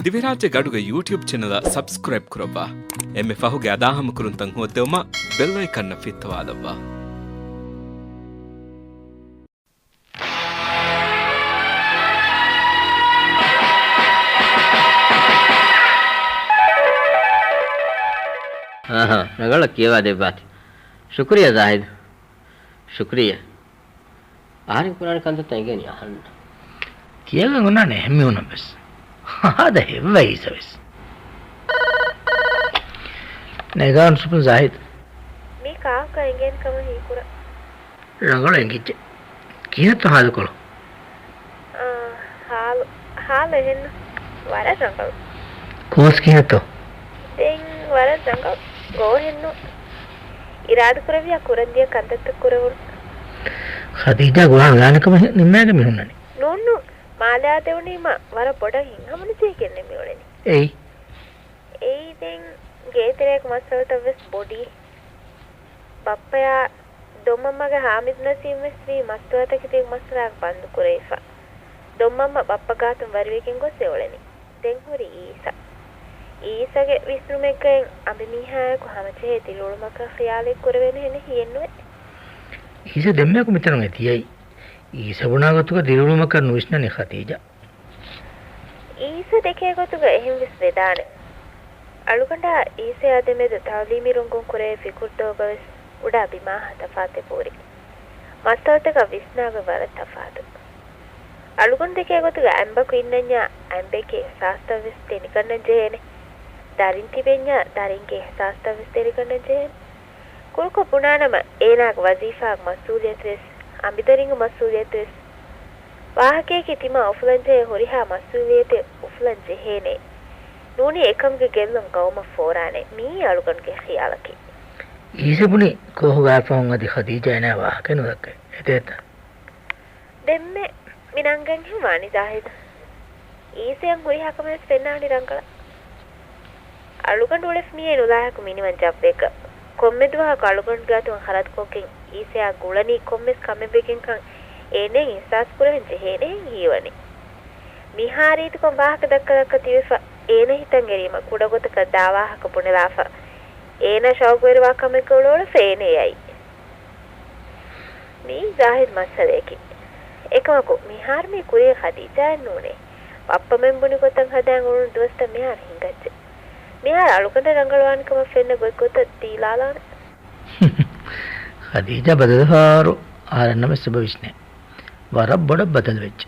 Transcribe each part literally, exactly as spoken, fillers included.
ދިވެހިރާއްޖޭގެ އަޑުގެ ޔޫޓިއުބް ޗެނަލަށް ސަބްސްކްރައިބް ކުރައްވާ. އެންމެ ފަހުގެ އަދާހަމަކުރުންތައް ހޯއްދެވުމަށް ބެލް އައިކަންއަށް ފިއްތަވާލައްވާ. އަހަ، ރަނގަޅަށް ކިޔަވާ ދެއްވާތި. ޝުކުރިޔާ ޒާހިދު. ޝުކުރިއްޔާ. އަހަރެން ކުރާނެ ކަންތައްތައް އެނގޭނީ އަހަންނަށް. ކިޔަވަން އޮންނާނެ އެހެން މީހުންނަށް ވެސް. ހާދަ ހެއްވަ އީސަ ވެސް. ނޭގާން ސުޕުން ޒާހިދު. މީ ކާކު އެނގޭނެ ކަމަށް ހީކުރަން. ރަނގަޅު އެނގިއްޖެ. ކިހިނެއްތޯ ހާލުކޮޅު؟ އާ، ހާލު، ހާލު އެހެންނު. ވަރަށް ރަނގަޅު. ކޯސް ކިހިނެއްތޯ؟ ދެން ވަރަށް ރަނގަޅު. ގޯހެއްނު. އިރާދަކުރެއްވިއްޔާ ކުރަންޖެހޭ ކަންތައްތައް ކުރެވުނު. ޚަދީޖާ ގުޅާން އުޅާނެ ކަމަށް ނިންމާގެން މި ހުންނަނީ. ނޫން ނޫން. މާލެއާ ދެވުނީމަ ވަރަށް ބޮޑަށް ހިތްހަމަނުޖެހިގެންނޭ މިއުޅެނީ. އެއީ. އެއީ ދެން ގޭތެރޭގެ މައްސަލަތައް ވެސް ބޮޑީ. ބައްޕަޔާ ދޮންމަންމަގެ ހާމިދު ނަސީމް ވެސް ވީ މަސްތުވާތަކެތީގެ މައްސަލައަކަށް ބަންދު ކުރެވިފަ. ދޮންމަންމަ ބައްޕަ ގާތުން ވަރިވެގެން ގޮސް އެ އުޅެނީ. ދެން ހުރި އީސަ. އީސަގެ ވިސްނުމެއްގައި އަނބިމީހާއެކު ހަމަޖެހޭ ދިރިއުޅުމަކަށް ޚިޔާލެއް ކުރެވޭނެހެނެއް ހިއެއްނުވޭ. އީސަ ދެންމެއަކު މިތަނުން އެ ތިޔައީ. އީސަ ބުނާ ގޮތުގަ ދިރިއުޅުމަކަށް ނުވިސްނަނީ ޚަދީޖާ. އީސަ ދެކޭ ގޮތުގަ އެހެން ވެސް ވެދާނެ. އަޅުގަނޑާ އީސަޔާ ދެމެދު ތައުލީމީ ރޮނގުން ކުރެވޭ ފިކުރުތަކުގަ ވެސް އުޑާ ބިމާހާ ތަފާތެއް ހުރި. މައްސަލަތަކަށް ވިސްނާގޮތް ވަރަށް ތަފާތު. އަޅުގަނޑު ދެކޭ ގޮތުގަ އަނބަކު އިންނަންޏާ އަނބެއްގެ އިހްސާސްތައް ވެސް ދެނެގަންނަން ޖެހޭނެ. ދަރިން ތިބެންޏާ ދަރިންގެ އިހްސާސްތައް ވެސް ދެނެގަންނަން ޖެހޭނެ. ކުރުކޮށް ބުނާނަމަ، އޭނާގެ ވަޒީފާގެ މަސްއޫލިއްޔަތުވެސް، އަނބިދަރިންގެ މަސްއޫލިއްޔަތުވެސް، ވާހަކަޔަކީ ތިމާ އުފުލަންޖެހޭ ހުރިހާ މަސްއޫލިއްޔަތެއް އުފުލަން ޖެހޭނެ. ނޫނީ އެކަމުގެ ގެއްލުން ގައުމަށް ފޯރާނެ. މިއީ އަޅުގަނޑުގެ ޚިޔާލަކީ. އީސަ ބުނި ކޯހުގާފަހުން އަދި ޚަދީޖާ އޭނާ ވާހަކަ ނުދައްކައި. އެދޭތަ؟ ދެންމެ މި ނަންގަންހެން ވާނީ ޒާހިދު. އީސައަށް ހުރިހާ ކަމެއް ވެސް ފެންނާނީ ރަނގަޅަށް. އަޅުގަނޑު އުޅެފަ މިއީ ނުލާހަކު މިނިވަން ޖައްވެއްގަ. ކޮންމެ ދުވަހަކު އަޅުގަނޑުގެ އަތުން ޚަރަދުކޮށްގެން އީސައާ ގުޅަނީ ކޮންމެސް ކަމެއްވެގެންކަން އޭނައަށް އިހްސާސް ކުރެވެން ޖެހޭނެހެން ހީވަނީ. މިހާ ރީތިކޮށް ވާހަކަ ދައްކަ ދައްކަ ތިބެފަ، އޭނަ ހިތަށް އެރީމަ ކުޑަގޮތަކަށް ދާ ވާހަކަ ބުނެލާފަ، އޭނަ ޝައުގުވެރިވާ ކަމެއްގަ އުޅެ އުޅެފަ އޭނަ އެ އައީ. މިއީ ޒާހިދު މައްސަލަޔަކީ. އެކަމަކު، މިހާރު މީ ކުރީ ޚަދީޖާއެއް ނޫނޭ. ބައްޕަމެން ބުނި ގޮތަށް ހަދާން އުޅުނު ދުވަސްތައް މިހާރު ހިނގައްޖެ. މިހާރު އަޅުގަނޑަށް ރަނގަޅުވާނެ ކަމަށް ފެންނަ ގޮތްގޮތަށް ދީލާލާނެ. ޚަދީޖާ ބަދަލުވާވަރު އަހަރެންނަށް ވެސް އެބަ ވިސްނޭ. ވަރަށް ބޮޑަށް ބަދަލުވެއްޖެ.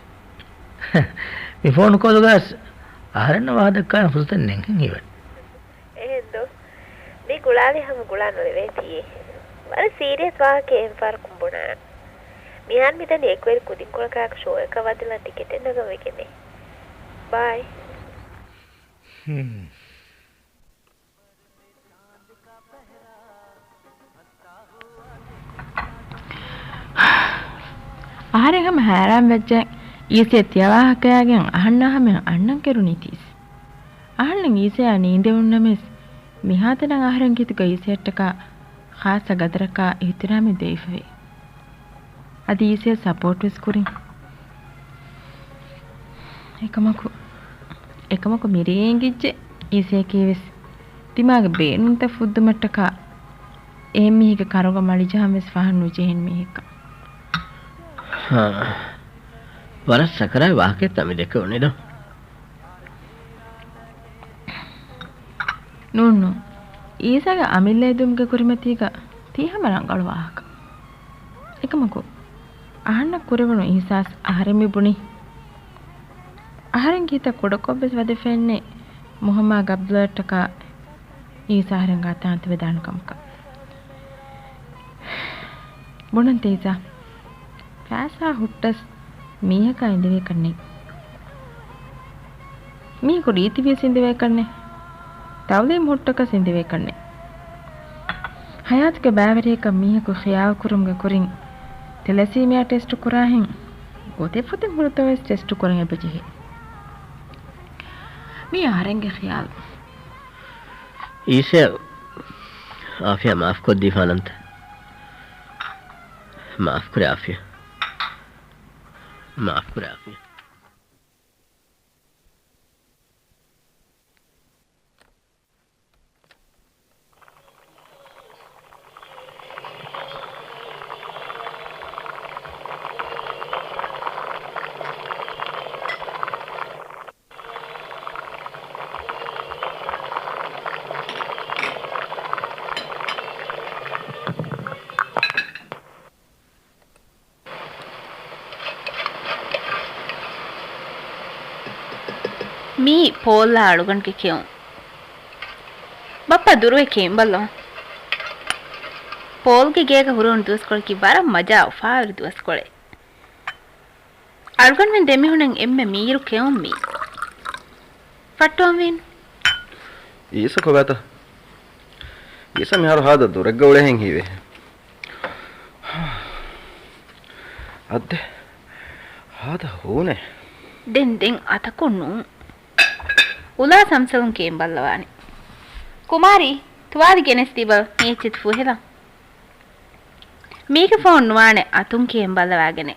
މި ފޯނު ކޯލުގަސް އަހަރެންނަށް ވާހަކަ ދައްކާނެ ފުރުސަތެއް ނެންގެން ހީވަނީ. އެހެންދޯ؟ މި ގުޅާލި ހަމަ ގުޅާ ނުލެވޭތީ. ވަރަށް ސީރިއަސް ވާހަކައެއް އެހެން ފަހަރަކުން ބުނާނަން. މިހާރު މިދަނީ އެކުވެރި ކުދިންކޮޅަކާއެކު ޝޯއަކަށް ވަދެލަން ޓިކެޓެއް ނަގަން ވެގެންނޭ. ބާއި. ހުން. އަހަރެން ހަމަ ހައިރާން ވެއްޖެ. އީސަ ތިޔަ ވާހަކަޔާގެން އަހަންނާ ހަމަޔަށް އަންނަން ކެރުނީތީ. އަހަންނަށް އީސަޔާ ނީނދެވުން ނަމަވެސް، މިހާތަނަށް އަހަރެން ކީތުގަ އީސަޔަށްޓަކާ ޚާއްސަ ގަދަރަކާ އިޙްތިރާމެއް ދެވިފަވޭ. އަދި އީސަޔަށް ސަޕޯޓް ވެސް ކުރިން. އެކަމަކު، އެކަމަކު މިރޭ އެނގިއްޖެ އީސަޔަކީ ވެސް ތިމާގެ ބޭނުންތައް ފުއްދުމަށްޓަކާ އެހެން މީހެއްގެ ކަރުގަ މަޅިޖަހަން ވެސް ފަހަން ނުޖެހެން މީހެއްކަން. ހާ. ވަރަށް ސަކަރާތް ވާހަކައެއްތަ މި ދެކެވުނީ ދޯ؟ ނޫން ނޫން. އީސާގެ އަމިއްލަ އެދުމުގެ ކުރިމަތީގަ ތީ ހަމަ ރަނގަޅު ވާހަކަ. އެކަމަކު، އަހަންނަށް ކުރެވުނު އިހްސާސް އަހަރެން މި ބުނީ. އަހަރެންގެ ހިތަށް ކުޑަކޮށްވެސް ވަދެފައެއްނެތް މުހައްމާ ގަބްދުލަށްޓަކާ އީސާ އަހަރެން ގާތަށް އަންތަވެދާނެ ކަމަކަށް. ބުނަންތަ އީސާ، ފައިސާ ހުއްޓަސް މީހަކާ އިނދެވޭކަށް ނެތް. މީހަކު ރީތިވިޔަސް އިނދެވޭކަށް ނެތް. ތައުލީމް ހުއްޓަކަސް އިނދެވޭކަށް ނެތް. ހަޔާތުގެ ބައިވެރިޔަކަށް މީހަކު ޚިޔާލު ކުރުމުގެ ކުރިން ތެލަސީމިއާ ޓެސްޓު ކުރާހެން ގޮތެއްފޮތެއް ހުރިތޯވެސް ޓެސްޓު ކުރަން އެބަޖެހޭ. މީ އަހަރެންގެ ޚިޔާލު. އީސާ، އާފިޔާ މާފްކޮށްދީފާނަންތަ؟ މާފްކުރޭ އާފިޔާ. މާފްކުރޭ އާފިޔާ. މީ ޕޯލްއާ އަޅުގަނޑުގެ ކެއުން. ބައްޕަ ދުރުވެ ކެއިން ބައްލަވަން. ޕޯލްގެ ގޭގަ ހުރެވުނު ދުވަސްކޮޅަކީ ވަރަށް މަޖާ އުފާވެރި ދުވަސްކޮޅެއް. އަޅުގަނޑުމެން ދެމިހުނެން އެންމެ މީރު ކެއުން މީ. ފައްޓުވަންވީނު. އީސަ ކޮބާތަ؟ އީސަ މިހާރު ހާދަ ދުރެއްގަ އުޅޭހެން ހީވޭ. އައްދެ، ހާދަ ހޫނެއް. ދެން ދެން އަތަކުން ނޫން. އުލާ ސަމްސަލުން ކޭން ބައްލަވާނެ. ކުމާރީ، ތުވާލި ގެނެސްދީބަލަ މި އެއްޗެތި ފުހެލަން. މީގެ ފޯން ނުވާނެ އަތުން ކޭން ބައްލަވާގެނެ.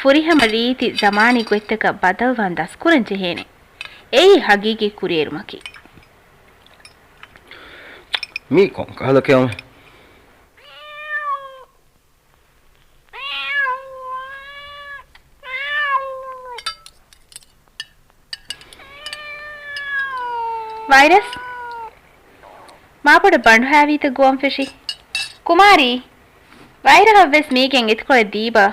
ފުރިހަމަ ރީތި ޒަމާނީ ގޮތްތަކަށް ބަދަލުވާން ދަސްކުރަން ޖެހޭނެ. އެއީ ހަގީގީ ކުރިއެރުމަކީ. މީ ކޮން ކަހަލަ ކެއުމެއް؟ ވައިރަސް؟ މާބޮޑަށް ބަނޑުހައިވީތަ ގޮވަން ފެށި؟ ކުމާރީ، ވައިރަހަށްވެސް މީގެން އެތިކޮޅެއް ދީބަ.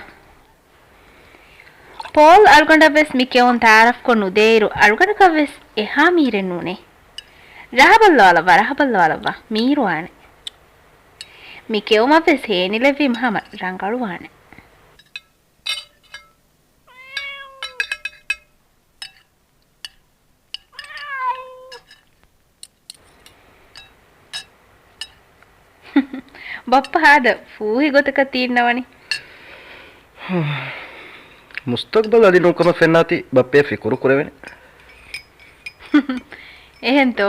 ޕޯލް އަޅުގަނޑަށްވެސް މި ކެއުން ތައާރަފްކޮށް ނުދޭއިރު، އަޅުގަނޑަކަށްވެސް އެހާ މީރެއް ނޫނޭ. ރަހަބައްލަވާލައްވާ، ރަހަބައްލަވާލައްވާ، މީރުވާނެ. މި ކެއުމަށްވެސް ހޭނިލެއްވީމަ ހަމަ ރަނގަޅުވާނެ. ބައްޕަ ހާދަ ފޫހި ގޮތަކަށް ތީންނަވަނީ. މުސްތަގްބަލް އަދި ނޫންކަމަށް ފެންނާތީ ބައްޕަޔަށް ފިކުރު ކުރެވޭނެ. އެހެންތޯ؟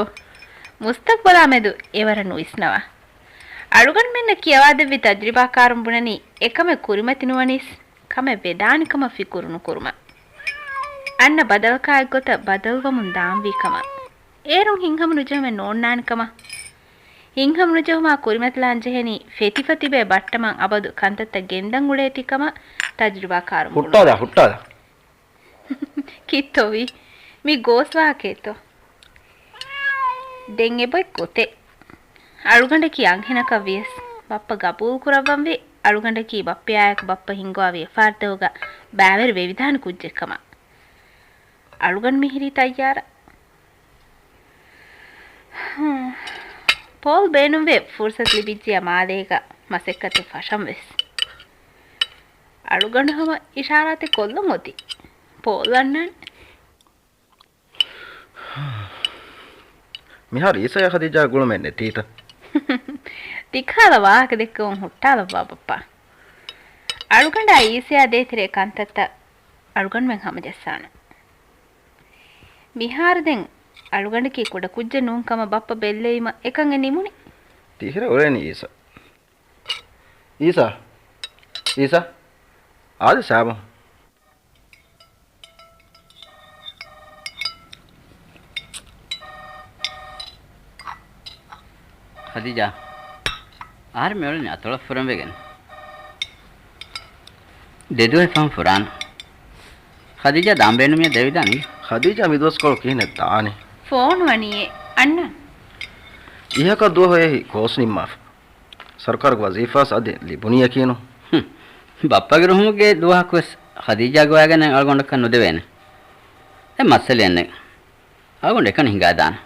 މުސްތަގްބަލާ މެދު އެވަރަށް ނުވިސްނަވާ. އަޅުގަނޑުމެންނަށް ކިޔަވާދެއްވި ތަޖުރިބާކާރުން ބުނަނީ އެކަމެއް ކުރިމަތި ނުވަނީސް، ކަމެއް ވެދާނެ ކަމަށް ފިކުރު ނުކުރުމަށް. އަންނަ ބަދަލަކާ އެއްގޮތަށް ބަދަލުވަމުން ދާންވީ ކަމަށް. އޭރުން ހިތްހަމަ ނުޖެހުމެއް ނޯންނާނެ ކަމަށް. ހިތްހަމަ ނުޖެހުމާ ކުރިމަތިލާން ޖެހެނީ ފެތިފަ ތިބޭ ބައްޓަމަން އަބަދު ކަންތައްތައް ގެންދަން އުޅޭތީ ކަމަށް ތަޖުރިބާކާރުން ހުއްޓާލާ، ބުނުން. ހުއްޓާލާ. ކިއްތޯވީ؟ މި ގޯސް ވާހަކައެއްތޯ؟ ދެން އެބައޮތް ގޮތެއް. އަޅުގަނޑަކީ އަންހެނަކަށް ވިޔަސް، ބައްޕަ ގަބޫލު ކުރައްވަންވީ، އަޅުގަނޑަކީ ބައްޕަޔާއެކު ބައްޕަ ހިންގުވާ ވިޔަފާރިތަކުގަ ބައިވެރި ވެވިދާނެ ކުއްޖެއް ކަމަށް. އަޅުގަނޑު މިހިރީ ތައްޔާރަށް. ޕޯލް ބޭނުންވޭ ފުރުސަތު ލިބިއްޖިޔާ މާލޭގަ މަސައްކަތެއް ފަށަން ވެސް. އަޅުގަނޑު ހަމަ އިޝާރާތެއް ކޮށްލަން އޮތީ. ޕޯލް އަންނާނެ. މިހާރު އީސަޔާ ޚަދީޖާ ގުޅުމެއް ނެތީތަ؟ ތިކަހަލަ ވާހަކަ ދެއްކެވުން ހުއްޓާލައްވާ ބައްޕާ. އަޅުގަނޑާ އީސަޔާ ދޭތެރޭ ކަންތައްތައް އަޅުގަނޑުމެން ހަމަޖައްސާނަން. މިހާރު ދެން އަޅުގަނޑަކީ ކުޑަކުއްޖެއް ނޫން ކަމަށް ބައްޕަ ބެއްލެވީމަ އެކަން އެ ނިމުނީ. ތިހިރަ އުޅޭނީ އީސަ. އީސާ! އީސާ! އާދެ ސާބުން. ޚަދީޖާ، އަހަރެން މިއުޅެނީ އަތޮޅަށް ފުރަން ވެގެން. ދެދުވަހެއް ފަހުން ފުރާނަން. ޚަދީޖާ ދާން ބޭނުމިއްޔާ ދެވިދާނީ. ޚަދީޖާ މިދުވަސްކޮޅު ކިހިނެއް ދާނީ؟ ފޯނު ވަނީއޭ އަންނަން. އިހަކަށް ދުވަހު އެހި ކޯސް ނިންމާފަ. ސަރުކާރުގެ ވަޒީފާސް އަދި ލިބުނީއަކީނު. ހުން. ބައްޕަގެ ރުހުމުގެ ދުވަހަކުވެސް ޚަދީޖާ ގޮވާގެން އަޅުގަނޑަކަށް ނުދެވޭނެ. އެ މައްސަލައެއް ނެތް. އަޅުގަނޑު އެކަނި ހިނގާދާނަން.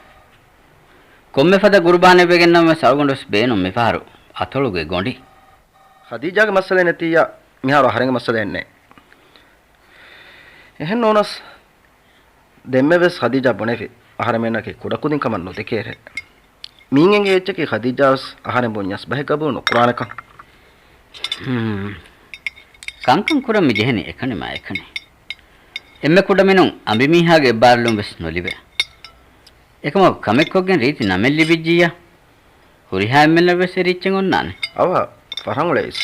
ކޮންމެ ފަދަ ގުރުބާނެއް ވެގެންނަމަވެސް އަޅުގަނޑުވެސް ބޭނުން މިފަހަރު އަތޮޅުގެ ގޮނޑި. ޚަދީޖާގެ މައްސަލައެއް ނެތިއްޔާ، މިހާރު އަހަރެންގެ މައްސަލައެއް ނެތް. އެހެން ނޫނަސް، ދެންމެވެސް ޚަދީޖާ ބުނެފި، އަހަރެމެންނަކީ ކުޑަކުދިން ކަމަށް ނުދެކޭ. މީން އެނގޭ އެއްޗަކީ ޚަދީޖާވެސް އަހަރެން ބުންޏަސް ބަހެއް ގަބޫލު ނުކުރާނެކަން. ހުން. ކަންކަން ކުރަން މި ޖެހެނީ އެކަނިމާ އެކަނި. އެންމެ ކުޑަމިނުން އަނބިމީހާގެ އެއްބާރުލުން ވެސް ނުލިބޭ. އެކަމަކު ކަމެއް ކޮށްގެން ރީތި ނަމެއް ލިބިއްޖިއްޔާ، ހުރިހާ އެންމެންނަށް ވެސް އެ ރީއްޗެއް އޮންނާނެ. އަވަހަށް ފަރަހަން އުޅޭ އީސް.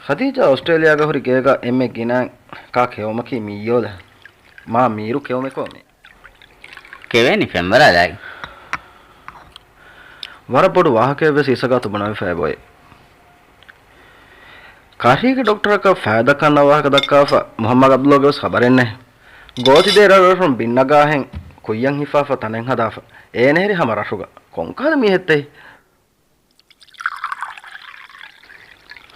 ޚަދީޖާ އޮސްޓްރޭލިޔާގަ ހުރި ގޭގަ އެންމެ ގިނައިން ކާ ކެއުމަކީ މިއީ އޯލެ. މާ މީރު ކެއުމެކޯ މީ. ކެވޭނީ ފެންވަރާލާގެ. ވަރަށް ބޮޑު ވާހަކައެއް ވެސް އީސަގާތު ބުނަވެފައި އެބައޮތް. ކަށީގެ ޑޮކްޓަރަކަށް ފައިދަކަން ނަވާހަކަ ދައްކާފަ މުހައްމަދު އަބްދުﷲގެ ވެސް ޚަބަރެއް ނެތް. ގޯތި ދޭ ރަށްރަށުން ބިން ނަގާހެން ކުއްޔަށް ހިފާފަ ތަނެއް ހަދާފަ. އޭނަ ހެރި ހަމަ ރަށުގަ. ކޮންކަހަލަ މީހެއްތައް؟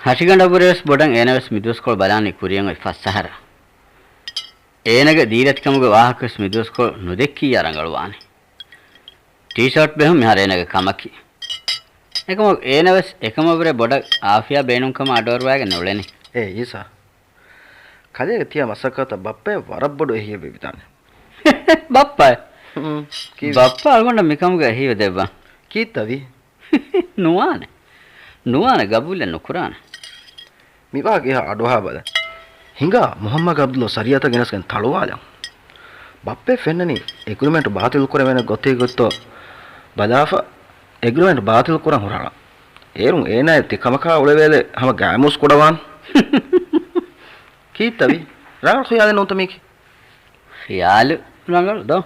ހަށިގަނޑަށްވުރެވެސް ބޮޑަށް އޭނަވެސް މިދުވަސްކޮޅު ބަލާނީ ކުރިއަށް އޮތް ފަސް އަހަރަށް. އޭނަގެ ދީރަތިކަމުގެ ވާހަކަވެސް މިދުވަސްކޮޅު ނުދެއްކިއްޔާ ރަނގަޅުވާނެ. ޓީޝާޓް ބެހުން މިހާރު އޭނަގެ ކަމަކީ. އެކަމަކު އޭނަވެސް އެކަމަށްވުރެ ބޮޑަށް އާފިޔާ ބޭނުންކަމަށް އަޑުއަރުވާގެން ނުޅެނީ. އޭ އީސާ، ކަލޭގެ ތިޔަ މަސައްކަތަށް ބައްޕައަށް ވަރަށް ބޮޑު އެހީއެއް ވެވިދާނެ. ބައްޕައެއް؟ ހުން، ކީއްވެ؟ ބައްޕަ އަޅުގަނޑަށް މިކަމުގެ އެހީ ވެދެއްވާ. ކީއްތަ ވީ؟ ނުވާނެ. ނުވާނެ، ގަބޫލެއް ނުކުރާނެ. މިވާގި އަޑުއަހާ ބަލަ. ހިނގާ މުހައްމަދު އަބްދުލް ޝަރީއަތަށް ގެނެސްގެން ތަޅުވާލަން. ބައްޕަ ފެންނަނީ އެގްރިމެންޓް ބާތިލް ކުރެވޭނެ ގޮތެއް ގޮތްތޯ ބަލާފަ، އެގްރިމެންޓް ބާތިލް ކުރަން ހުރާނަ. އޭރުން އޭނާއަށް ތިކަމަކާ އުޅެވޭލެ ހަމަ ގާތްމޫސް ކުޑަވާން. ކީއްތަ ވީ؟ ރަނގަޅު ޚިޔާލެއް ނޫންތަ މީކީ؟ ޚިޔާލު ރަނގަޅު ދޯ؟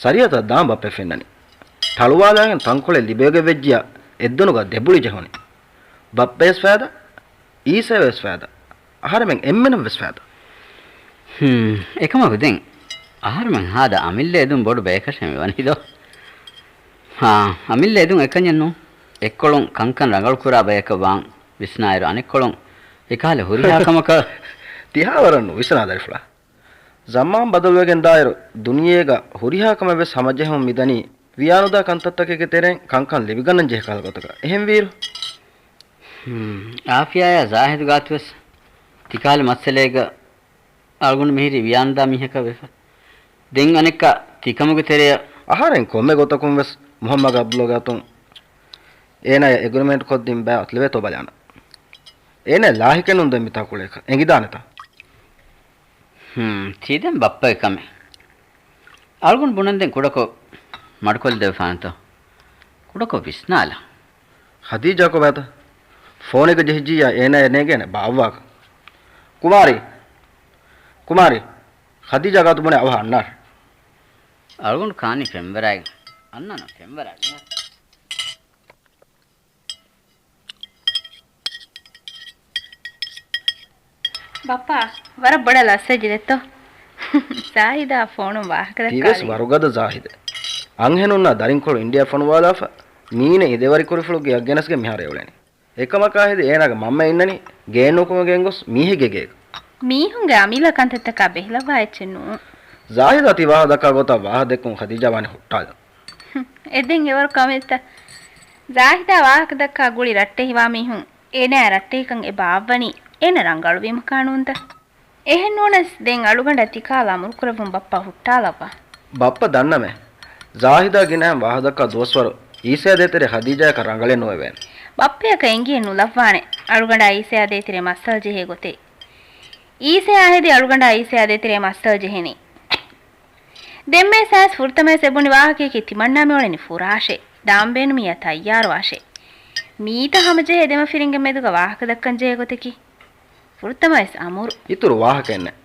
ޝަރީއަތަށް ދާން ބައްޕަ ފެންނަނީ. ތަޅުވާލާގެން ތަންކޮޅެއް ލިބޭގޮތް ވެއްޖިޔާ އެއްދުނުގަ ދެބުޅި ޖެހުނީ. ބައްޕަޔަސް ފައިދާ، އީސަޔަށް ވެސް ފައިދާ، އަހަރެމެން އެންމެނަށް ވެސް ފައިދާ. ހުން، އެކަމަކު ދެން އަހަރެމެން ހާދަ އަމިއްލަ އެދުން ބޮޑު ބަޔަކަށޭ މިވަނީ ދޯ؟ ހާ، އަމިއްލަ އެދުން އެކަންޏެއް ނޫން. އެއްކޮޅުން ކަންކަން ރަނގަޅުކުރާ ބަޔަކަށް ވާން ވިސްނާއިރު އަނެއްކޮޅުން އެކަހަލަ ހުރިހާ ކަމަކަށް. ތިހާވަރަށް ނުވިސްނާ ދަރިފުޅާ. ޒަމާން ބަދަލުވެގެން ދާއިރު، ދުނިޔޭގަ ހުރިހާ ކަމެއް ވެސް ހަމަޖެހުން މިދަނީ ވިޔާނުދާ ކަންތައްތަކެއްގެ ތެރެއިން ކަންކަން ލިބިގަންނަން ޖެހޭ ކަހަލަ ގޮތަކަށް. އެހެންވީއިރު؟ ހުން، އާފިޔާއާ ޒާހިދު ގާތުވެސް ތިކަހަލަ މައްސަލައެއްގަ އަޅުގަނޑު މިހިރީ ވިޔާނުދާ މީހަކަށް ވެފަ. ދެން އަނެއްކާ ތިކަމުގެ ތެރެއަށް. އަހަރެން ކޮންމެ ގޮތަކުން ވެސް މުހައްމަދު އަބްދުﷲ ގާތުން އޭނާޔަށް އެގްރިމެންޓް ކޮށްދިން ބައި އަތުލެވޭތޯ ބަލާނަން. އޭނާ ލާހިކެއް ނޫން ދެން މިތާ ކުޅޭކަށް. އެނގިދާނެތަ؟ ހުން، ތީ ދެން ބައްޕަގެ ކަމެއް. އަޅުގަނޑު ބުނަން ދެން ކުޑަކޮށް މަޑުކޮށްލެވިފާނެތޯ؟ ކުޑަކޮށް ވިސްނާލަ. ޚަދީޖާ ކޮބާތަ؟ ފޯނެއްގަ ޖެހިއްޖިއްޔާ އޭނާޔަށް ނޭނގޭނެ ބާއްވާކަށް. ކުމާރީ! ކުމާރީ! ޚަދީޖާ ގާތު ބުނެ އަވަހަށް އަންނާށޭ. އަޅުގަނޑު ކާނީ ފެންވަރާގެން. އަންނާނަން ފެންވަރާގެން. ބައްޕާ، ވަރަށް ބޮޑަށް ލަސްވެއްޖެ ދެއްތޯ؟ ޒާހިދާ ފޯނުން ވާހަކަ ތިވެސް ދައްކާލީ. ވަރުގަދަ ޒާހިދެއް. އަންހެނުންނާ ދަރިންކޮޅު އިންޑިޔާ ފޮނުވާލާފަ، މީނަ އިދެވަރިކުރިފުޅުގެއަށް ގެނެސްގެން މިހާރު އެއުޅެނީ. އެކަމަކާ ހެދި އޭނާގެ މަންމަ އިންނަނީ ގޭނުކުމެގެން ގޮސް މީހެއްގެ ގޭގަ. މީހުންގެ އަމިއްލަ ކަންތައްތަކާ ބެހިލައްވާ އެއްޗެއް ނޫން. ޒާހިދާ ތި ވާހަކަ ދައްކާ ގޮތަށް ވާހަކަ ދެއްކުން ޚަދީޖާ ވާނެ ހުއްޓާލަން. އެ ދެން އެވަރު ކަމެއްތަ؟ ޒާހިދާ ވާހަކަ ދައްކާ ގުޅި ރައްޓެހިވާ މީހުން އޭނާ ރައްޓެހިކަން އެބަ އައްވަނީ އޭނަ ރަނގަޅުވީމަ ކާނޫންތަ؟ އެހެން ނޫނަސް ދެން އަޅުގަނޑަށް ތިކާލަ އަމުރުކުރެއްވުން ބައްޕަ ހުއްޓާލައްވާ. ބައްޕަ ދަންނަމޭ. ޒާހިދާ ގިނައިން ވާހަކަ ދައްކާ ދުވަސްވަރު އީސަޔާ ދޭތެރޭ ޚަދީޖާއަކަށް ރަނގަޅެއް ނުވެވޭނެ. ބައްޕަޔަކަށް އެނގިއެއް ނުލައްވާނެ. އަޅުގަނޑާ އީސަޔާ ދޭތެރޭ މައްސަލަ ޖެހޭ ގޮތެއް. އީސަޔާ ހެދި އަޅުގަނޑާ އީސަޔާ ދޭތެރޭ މައްސަލަ ޖެހެނީ. ދެންމެ ސާސް ފުރަތަމަވެސް އެބުނި ވާހަކަޔަކީ ތިމަންނާ މިއުޅެނީ ފުރާށޭ، ދާން ބޭނުމިއްޔާ ތައްޔާރުވާށޭ. މީތައް ހަމަޖެހޭ ދެމަފިރިންގެ މެދުގަ ވާހަކަ ދައްކަން ޖެހޭ ގޮތަކީ. ފުރަތަމަވެސް އަމުރު. އިތުރު ވާހަކައެއް ނެތް.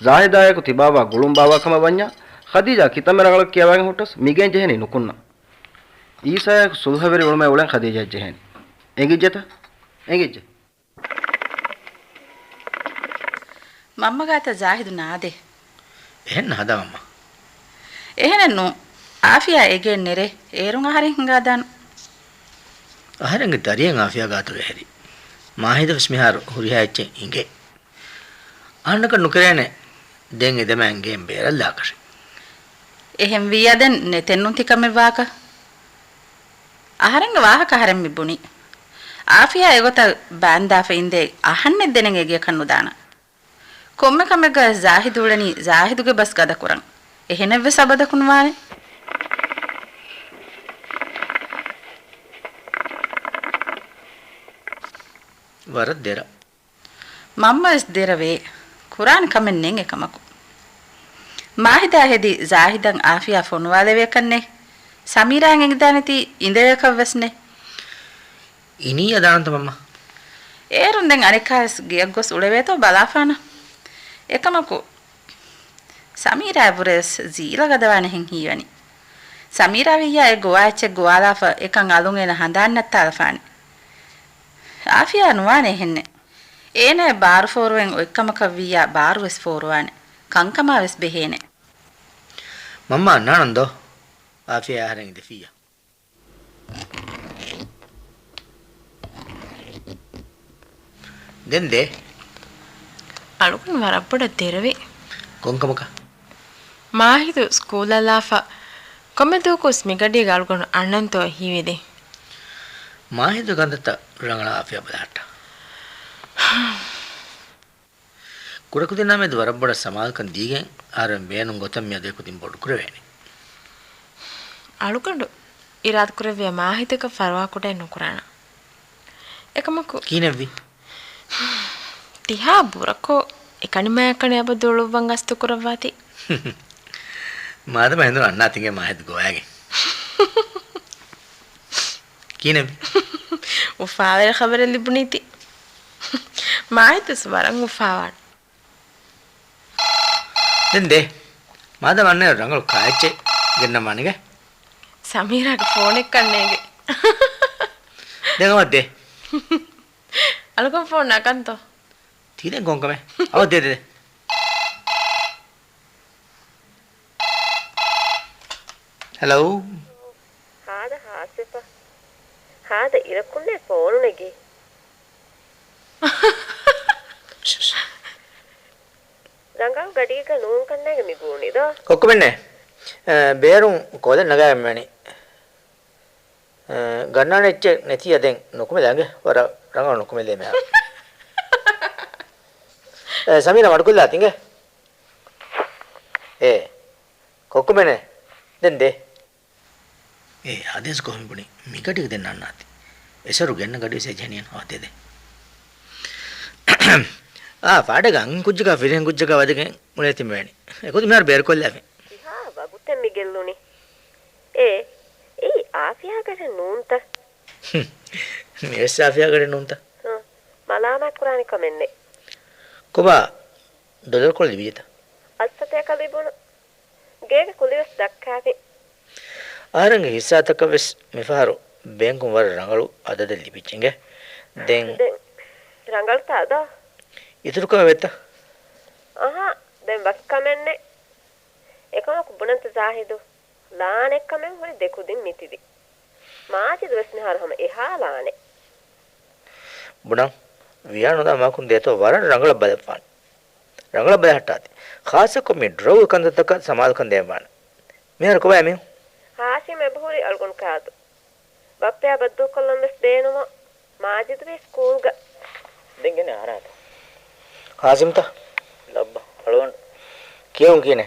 ޒާހިދާއާއެކު ތިބާވާ ގުޅުން ބާއްވާ ކަމަށް ވަންޏާ، ޚަދީޖާ ކިތަންމެ ރަނގަޅަށް ކިޔަވާގެން ހުއްޓަސް މިގެން ޖެހެނީ ނުކުންނަން. އީސަޔާއެކު ސުލްހަވެރި އުޅުމަށް އުޅެން ޚަދީޖާއަށް ޖެހޭނީ. އެނގިއްޖެތަ؟ އެނގިއްޖެ. މަންމަ ގާތަށް ޒާހިދު ނާދޭ. އެހެން ނާދާ މަންމަ. އެހެނެއް ނޫން. އާފިޔާ އެގޭން ނެރޭ. އޭރުން އަހަރެން ހިނގާދާނަން. އަހަރެންގެ ދަރިއެއް އާފިޔާ ގާތުގަ ހެރި. މާހިދަވެސް މިހާރު ހުރިހާ އެއްޗެއް އިނގޭ. އަހަންނަކަށް ނުކެރޭނެ ދެން އެ ދެމައިން ގެއިން ބޭރަށްލާކަށެއް. އެހެންވިއްޔާ ދެން ނެތެއްނުން ތިކަމެއް ވާކަށް. އަހަރެންގެ ވާހަކަ އަހަރެން މި ބުނީ. އާފިޔާ އެގޮތަށް ބާންދާފަ އިނދޭ އަހަންނެއް ދެނެން އެގެއަކަށް ނުދާނަން. ކޮންމެ ކަމެއްގަ ޒާހިދު އުޅެނީ ޒާހިދުގެ ބަސް ގަދަކުރަން. އެހެނެއްވެސް އަބަދަކު ނުވާނެ. ވަރަށް ދެރަ. މަންމަވެސް ދެރަވޭ. ކުރާނެ ކަމެއް ނެތް އެކަމަކު. މާހިދާ ހެދި ޒާހިދަށް އާފިޔާ ފޮނުވާލެވޭކަށް ނެތް. ސަމީރާއަށް އެނގިދާނެތީ އިނދެވޭކަށް ވެސް ނެތް. އިނީ އަދާނަންތަ މަންމަ؟ އޭރުން ދެން އަނެއްކާވެސް ގެޔަށް ގޮސް އުޅެވޭތޯ ބަލާފާނަން. އެކަމަކު، ސަމީރާއަށްވުރެވެސް ޒީލަ ގަދަވާނެހެން ހީވަނީ. ސަމީރާ ވިއްޔާ އެ ގޮވާ އެއްޗެއް ގޮވާލާފަ އެކަން އަލުން އޭނަ ހަނދާން ނައްތާލަފާނެ. އާފިޔާ ނުވާނެ އެހެންނެއް. އޭނާއަށް ބާރު ފޯރުވެން އޮތްކަމަކަށް ވިއްޔާ ބާރުވެސް ފޯރުވާނެ. ކަންކަމާވެސް ބެހޭނެ. މަންމަ އަންނާނަން ދޯ؟ އާފިޔާ އަހަރެން އިނދެފިއްޔާ. ދެން ދޭ. އަޅުގަނޑު ވަރަށް ބޮޑަށް ދެރަވި. ކޮންކަމަކަށް؟ މާހިދު ސްކޫލަށް ލާފަ ކޮންމެ ދުވަހަކުވެސް މިގަޑީގަ އަޅުގަނޑު އަންނަންތޯ ހީވެދި. މާހިދު ކަންތައްތައް ރަނގަޅަށް އާފިޔާ ބަލަހައްޓާ. ކުޑަކުދިންނާ މެދު ވަރަށް ބޮޑަށް ސަމާލުކަން ދީގެން އަހަރެން ބޭނުން ގޮތަށް މިއަދު އެކުދިން ބޮޑުކުރެވޭނެ. އަޅުގަނޑު އިރާދަކުރެއްވިޔާ މާހިދަކަށް ފަރުވާކުޑައެއް ނުކުރާނަން. އެކަމަކު ކީނެއްވީ؟ ތިހާ ބުރަކޮށް އެކަނި މާތްކަނި އަބަދު އުޅުއްވަން ގަސްތު ކުރައްވާތީ. މާދަމާ ހެނދުނު އަންނާ ތިނގޭ މާހިދު ގޮވާގެން. ކީނެއްވީ؟ އުފާވެރި ޚަބަރެއް ލިބުނީތީ. މާހިދުވެސް ވަރަށް އުފާވާނެ. ދެން ދޭ. މާދަމާ އަންނަ ރަނގަޅު ކާއެއްޗެއް ގެންނަން ވާނެގެ. ސަމީރާގެ ފޯނެއް ކަންނޭގެ. ދެން އަވަށް ދޭ. އަޅުގަނޑު ފޯން ނަގަންތޯ؟ ތީ ދެން ކޮންކަމެއް؟ އަވަށް ދޭ، ދޭ، ދޭ. ހެލޯ. ހާދަ ހާސްވެފަ. ހާދަ އިރަކުންނޭ ފޯނު ނެގީ. ރަނގަޅު ގަޑީގަ ނޫން ކަންނޭގެ މި ގޫނީ ދޯ؟ ކޮއްކޮމެންނޭ. އަ، ބޭރުން ކޯލެއް ނަގާގެން ވަނީ. އަ، ގަންނާނެ އެއްޗެއް ނެތީ އަދެން ނުކުމެލާ އިނގޭ. ވަރަށް ރަނގަޅު ނުކުމެލޭ މިހާރު. އެ، ސަމީރާ މަޑުކޮށްލާތި އިނގޭ. އޭ، ކޮއްކޮމެންނޭ. ދެން ދޭ. އޭ، އާދެސް ކޮހެން ބުނި މިގަޑީގަ ދެން ނާންނާތި. އެސަރު ގެންނަ ގަޑިވެސް އެޖެހެނިއަން އާދެދެ. އާ، ފާޑެގަ އަންހެން ކުއްޖަކާ ފިރިހެން ކުއްޖަކާ ވަދެގެން އުޅޭތި މިވެނި. އެކުދި މިހާރު ބޭރުކޮށްލާފި. ކިހާ ވަގުތެއް މި ގެއްލުނީ؟ އޭ، އެއީ އާފިޔާގަޑެއް ނޫންތަ؟ ހުން، މިވެސް އާފިޔާގަޑެއް ނޫންތަ؟ ހުން، މަލާމާތް ކުރާނެ ކަމެއް ނެތް. ކޮބާ، ޑޮލަރުކޮޅު ލިބިއްޖެތަ؟ އައްސަތޭކަ ލިބުނު. ގޭގެ ކުލިވެސް ދައްކާފި. އަހަރެންގެ ހިއްސާތަކަށް ވެސް މިފަހަރު ބޭންކުން ވަރަށް ރަނގަޅު އަދަދެއް ލިބިއްޖެ އިނގޭ. ދެން ދެން ރަނގަޅުތާ ދޯ؟ އިތުރުކަމެއް ވޭތަ؟ އަހާ، ދެން ވަކި ކަމެއް ނެތް. އެކަމަކު ބުނަންތަ ޒާހިދު؟ ލާނެތްކަމެއް ހުރި ދެ ކުދިން މިތިބި. މާޖިދު ވެސް މިހާރު ހަމަ އެހާ ލާނެ. ބުނަން، ވިޔާނުލާ މާކުން ދޭތޯ ވަރަށް ރަނގަޅަށް ބަލައްވާނެ. ރަނގަޅަށް ބަލަހައްޓާތި. ޚާއްޞަކޮށް މި ޑްރަގު ކަންތައްތަކަށް ސަމާލުކަން ދޭންވާނެ. މިހާރު ކޮބާ މީހުން؟ ހާޝިމް އެބަހުރި އަޅުގަނޑު ކާދު. ބައްޕަޔާ ބައްދޫކޮށްލަން ވެސް ބޭނުމަށް މާޖިދު ވީ ސްކޫލްގަ. ދެން ގެނެ އާރާތަ؟ ހާޝިމްތަ؟ ލައްބަ އަޅުގަނޑު. ކިޔަވުން ކިޔަނެ.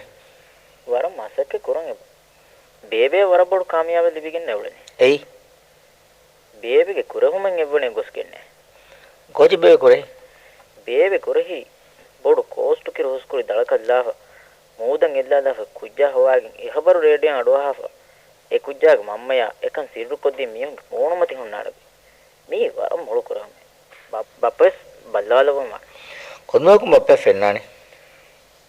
ވަރަށް މަސައްކަތް ކުރަން އެބަ. ބޭބެ ވަރަށް ބޮޑު ކާމިޔާބެއް ލިބިގެން އެ އުޅެނީ. އެއީ؟ ބޭބެގެ ކުރެހުމެއް އެއްވަނީ ގޮސްގެންނޭ. ކޯޗެއް ބޭބެ ކުރެހި؟ ބޭބެ ކުރެހި ބޮޑު ކޯސްޓުކިރު ހުސްކުރި ދަޅަކަށްލާފަ، މޫދަން އެއްލާލާފަ ކުއްޖާ ހޮވާގެން އެ ޚަބަރު ރޭޑިއޯއިން އަޑުއަހާފަ، އެ ކުއްޖާގެ މަންމަޔާ އެކަން ސިއްރުކޮށްދީ މީހުންގެ ފޯނުމަތި ހުންނާނެ. މީ ވަރަށް މޮޅު ކުރެހުމެއް. ބަ-، ބައްޕަވެސް ބައްލަވާލައްވަމާ. ކޮންމެވަކުން ބައްޕަ ފެންނާނީ؟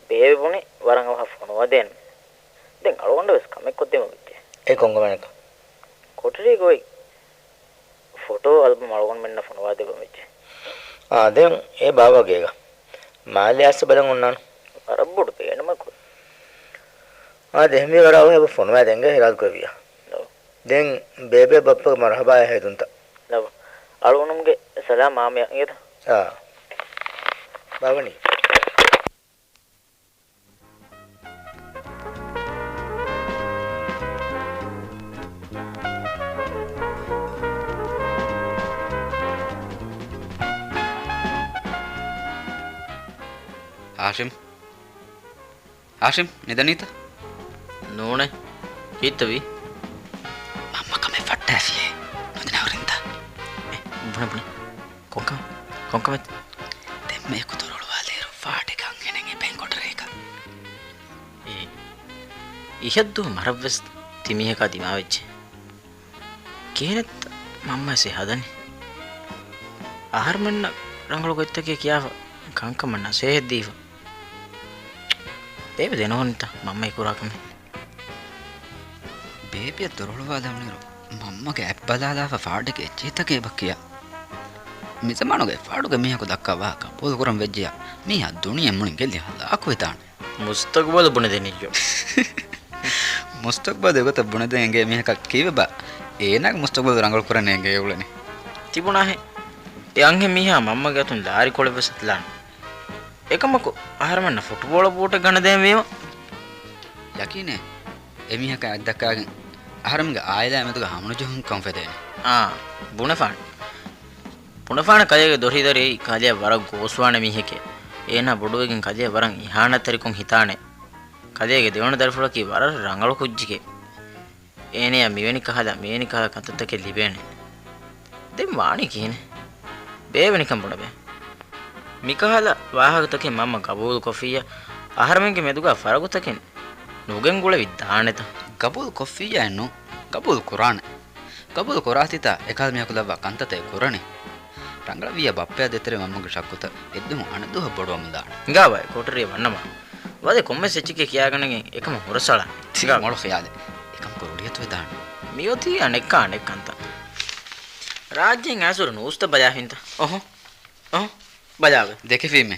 ބޭބެ ބުނި ވަރަށް އަވަހަށް ފޮނުވާދޭން. ދެން އަޅުގަނޑަށް ވެސް ކަމެއް ކޮށްދެމުން ވެއްޖެ. އެ ކޮންކަމެއް؟ ކޮޓަރީގަ އޮތް ފޮޓޯ އަލްބަމް އަޅުގަނޑުމެންނަށް ފޮނުވާދެމުން ވެއްޖެ. އާ، ދެން އެ ބާވާ ގޭގަ. މާލެ އައިސް ބަލަން އޮންނާނު. ވަރަށް ބޮޑު ބޭނުމަކު. އާ، ދެން މި ވަރަށް އަވަހަށް އެބަ ފޮނުވާ ދެންގެ އިރާދަކުރެއްވިޔާ. ދެން ބޭބެ ބައްޕަގެ މަރުޙަބާއާ ހެދުންތަ؟ ލަވަ. އަޅުގަނޑުމެންގެ ސަލާމް އާމެއަށް އިނގޭތަ؟ އާ. ބާވަނީ. ހާޝިމް. ހާޝިމް، ނިދަނީތަ؟ ނޫނޭ. ކީއްތަ ވީ؟ މަންމަ ކަމެއް ފައްޓާފިއޭ. ނުދެނެ ހުރިންތަ؟ އެ، ބުނެ، ބުނެ. ކޮންކަމެއް؟ ކޮންކަމެއް؟ ދެންމެ އެކު ދޮރު އޮޅުވާލިއިރު ފާޑެއްގަ އަންހެނެއް އެބައިން ކޮޓަރޭގަ. އެ، އިހަށްދުވަހު މަރަށްވެސް ތިމީހަކާ ދިމާވެއްޖެ. ކިހިނެއްތަ މަންމަ އެސެ ހަދަނީ؟ އަހަރުމެންނަށް ރަނގަޅު ގޮތްތަކެއް ކިޔާފަ، ކަންކަމަށް ނަސޭހަތް ދީފަ. ބޭބެ ދެނެވުނީތަ މަންމަ އެ ކުރާ ކަމެއް؟ ބޭބެއަށް ދޮރު އޮޅުވާލެވުނުއިރު މަންމަގެ އަތް ބަލާލާފަ ފާޑެއްގެ އެއްޗިހިތަކެއް އެބަ ކިޔާ. މިޒަމާނުގަ އެ ފާޑުގެ މީހަކު ދައްކާ ވާހަކަ ޤަބޫލުކުރަން ވެއްޖެޔާ، މީހާ ދުނިޔެ މުޅިން ގެއްލި ހަލާކުވެދާނެ. މުސްތަގުބަލު ބުނެދެނިއްޔޯ. މުސްތަގުބަލު އެގޮތަށް ބުނެދޭން އެނގޭ މީހަކަށް ކީއްވެބާ؟ އޭނާގެ މުސްތަގުބަލު ރަނގަޅު ކުރަން އެނގޭ އުޅެނީ. ތިބުނާހެން. އެ އަންހެން މީހާ މަންމަގެ އަތުން ލާރިކޮޅެއް ވެސް އަތުލާނެ. އެކަމަކު އަހަރެމެންނަށް ފުޓްބޯޅަ ބޫޓެއް ގަނެދޭން ވީމަ. ޔަޤީނޭ، އެމީހަކަށް އަތްދައްކާގެން އަހަރެމެންގެ އާއިލާ މެދުގަ ހަމަނުޖެހުން ކަން ފެދޭނެ. އާ، ބުނެފާނެ. ބުނެފާނެ ކަލޭގެ ދޮށީ ދަރި ކަލެއަށް ވަރަށް ގޯސްވާނެ މީހެކޭ. އޭނާ ބޮޑުވެގެން ކަލެއަށް ވަރަށް އިހާނާތްތެރިކޮށް ހިތާނެ. ކަލޭގެ ދެވަނަ ދަރިފުޅަކީ ވަރަށް ރަނގަޅު ކުއްޖެކޭ. އޭނަޔަށް މިވެނި ކަހަލަ، މިވެނި ކަހަލަ ކަންތައްތަކެއް ލިބޭނެ. ދެން ވާނީ ކިހިނެއް؟ ބޭބެ ނިކަން ބުނެބޭ. މިކަހަލަ ވާހަކަތަކެއް މަންމަ ގަބޫލު ކޮށްފިއްޔާ، އަހަރެމެންގެ މެދުގަ ފަރަގުތަކެއް ނުގެންގުޅެވި ދާނެތަ؟ ގަބޫލު ކޮށްފިއްޔާއެއްނު، ގަބޫލު ކުރާނެ. ގަބޫލު ކުރާތީތާ އެކަހަލަ މީހަކު ލައްވާ ކަންތައްތައް ކުރަނީ. ރަނގަޅަށްވިއްޔާ ބައްޕަޔާ ދޭތެރޭ މަންމަގެ ޝައްކުތައް އެއްދުމު އަނެއްދުވަހަށް ބޮޑުވަމުންދާނެ. ހިނގާބައި ކޮޓަރިއަށް ވަންނަމާ. ވަދެ ކޮންމެސް އެއްޗެކޭ ކިޔާގަނެގެން އެކަމަށް ހުރަސްއަޅާ. ތި ހިނގާ. މޮޅު ޚިޔާލެއް. އެކަމަކު ރުޅިއަތުވެދާނެ. މިއޮތީ އަނެއްކާ އަނެއް ކަންތައް. ރާއްޖޭން އައިސް ހުރި ނޫސްތައް ބަލާފިންތަ؟ އޮހޮ. އޮހޮ. ބަލާވެ. ދެކެފީމޭ.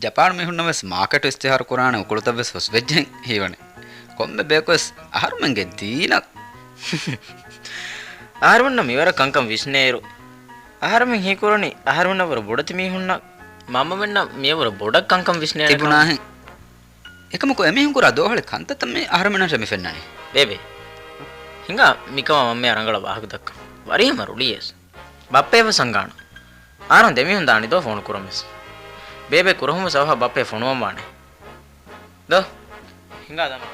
ޖަޕާން މީހުންނަށް ވެސް މާކެޓު އިސްތިހާރު ކުރާނެ އުކުޅުތައް ވެސް ހުސްވެއްޖެން ހީވަނީ. ކޮންމެ ބަޔަކު ވެސް އަހަރުމެންގެ ދީނަށް. އަހަރުމެންނަށް މިވަރަށް ކަންކަން ވިސްނޭއިރު، އަހަރުމެން ހީކުރަނީ އަހަރުމެންނަށް ވުރެ ބޮޑެތި މީހުންނަށް މަންމަމެންނަށް މިޔަށް ވުރެ ބޮޑަށް ކަންކަން ވިސްނޭނެ ތިބުނާހެން. އެކަމަކު އެމީހުން ކުރާ ދޯހަޅި ކަންތައްތައް މީ އަހަރުމެންނަށް މި ފެންނަނީ. ބޭބެ، ހިނގާ މިކަމާ މަންމަޔާ ރަނގަޅަށް ވާހަކަ ދައްކަން. ވަރިހަމަ ރުޅިޔޭސް. ބައްޕަޔަށް ވެސް ހަނގާނަން. އަހަރުން ދެމީހުން ދާނީ ދޯ ފޯނު ކުރަން ވެސް. ބޭބެ ކުރަހުން ވެސް އަވަހަށް ބައްޕަޔަށް ފޮނުވަން ވާނެ. ދޯ. ހިނގާ ދަމާ.